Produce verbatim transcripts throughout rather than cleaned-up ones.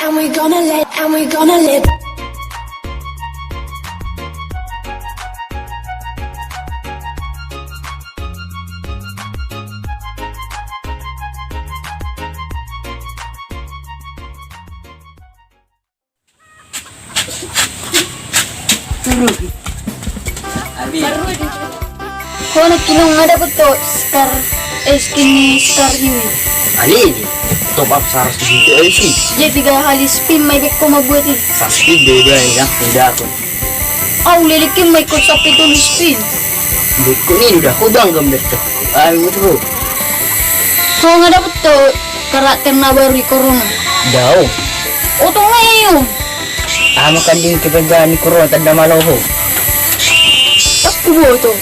And we gonna let, and we gonna let. Ho nangkin, nga dapot ho star, eh, skin ni star hiwi. Ale ni, top up saratus di situ, eh, si. Jadi tiga kali spin ma ibek ho mambuat i. Sa spin do, do, ya, udah aku. Au lelekin ma ikut sampe tolu spin. Ibek ho ni udah, ho bangga mendek. Ai, buat ho. Ho nga dapot ho karakter na baru di Corona. Dao. Oto nga i on. Ama kanding kepegang di Corona tanda malo ho. Takku boto.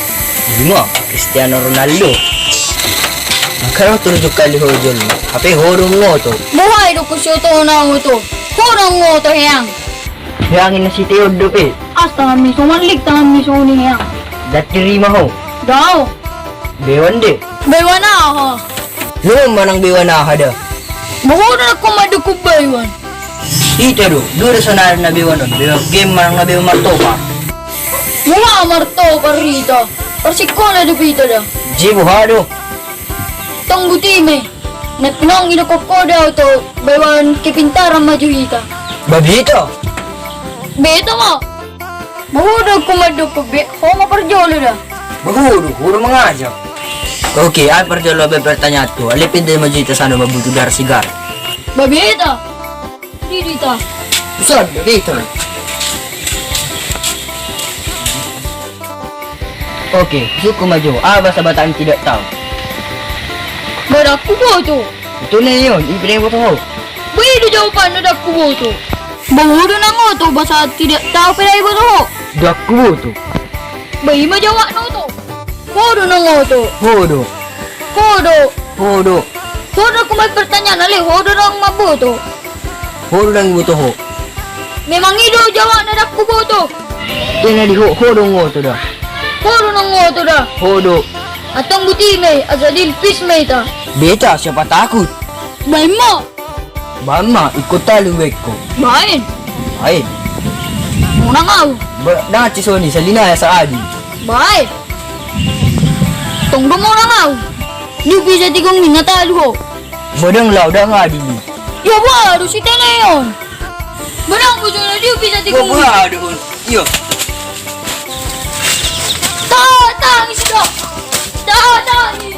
Ima, Cristiano Ronaldo. Makaro turjuk kali ho jol. Hape ho do ngoto. Bohai do ku si oto na oto. Ho do ngoto heang. Heang ina si Teo dope. As tangan mi so manlik tangan mi so ni heang. Dati rima ho. Dao. Bewan de. Bewan aha? Lo manang bewan aha da? Boho do nangko madukun bewan. Ita do, do do sonari na bewan on, bewan game manang na bewan martopa. Mula martopa rita. Parsikola do pita da. Jibu ha do. Tong buti me. Nangkin i do kokko da oto bewan kepintaran maju hita. Babita. Beta ma. Boho do ku mandok be ho ma parjolo da. Boho do, boho do mangajak. Oke, ai parjolo be pertanyaan tu. Ale pede maju hita sana mambutuh darah sigar. Babeta. Didita. Usan, babeta. Oke, suku maju. Apa sabatan tidak tahu? Badakku boto. Itu nih yon, ini pede boto ho. Bui do jawaban na dakku boto. Boho do nang oto basa tidak tahu pede boto ho. Dakku boto. Bui ma jawab na oto. Ho do nang oto. Ho do. Ho do. Ho do. Ho do ku mai pertanyaan ale ho do nang mamboto. Ho do nang boto ho. Memang i do jawab na dakku boto. Ina di ho, ho do ngoto da. Ho do nang oto da. Ho do. Antong buti me, asa dilpis me ita. Beta, siapa takut? Baen ma. Baen ma, ikut talu beko. Baen. Baen. Monang au. Ba, dangan cisoni, salina ya saadi. Baen. Tong do monang au. Di bisa tigong ni na talu ho. Bodang lau, dang adi ni. Ya baru si teneon. Bodang bujung na di bisa tigong ni. Baru on. Iyo. Tatangis do. Tatangis.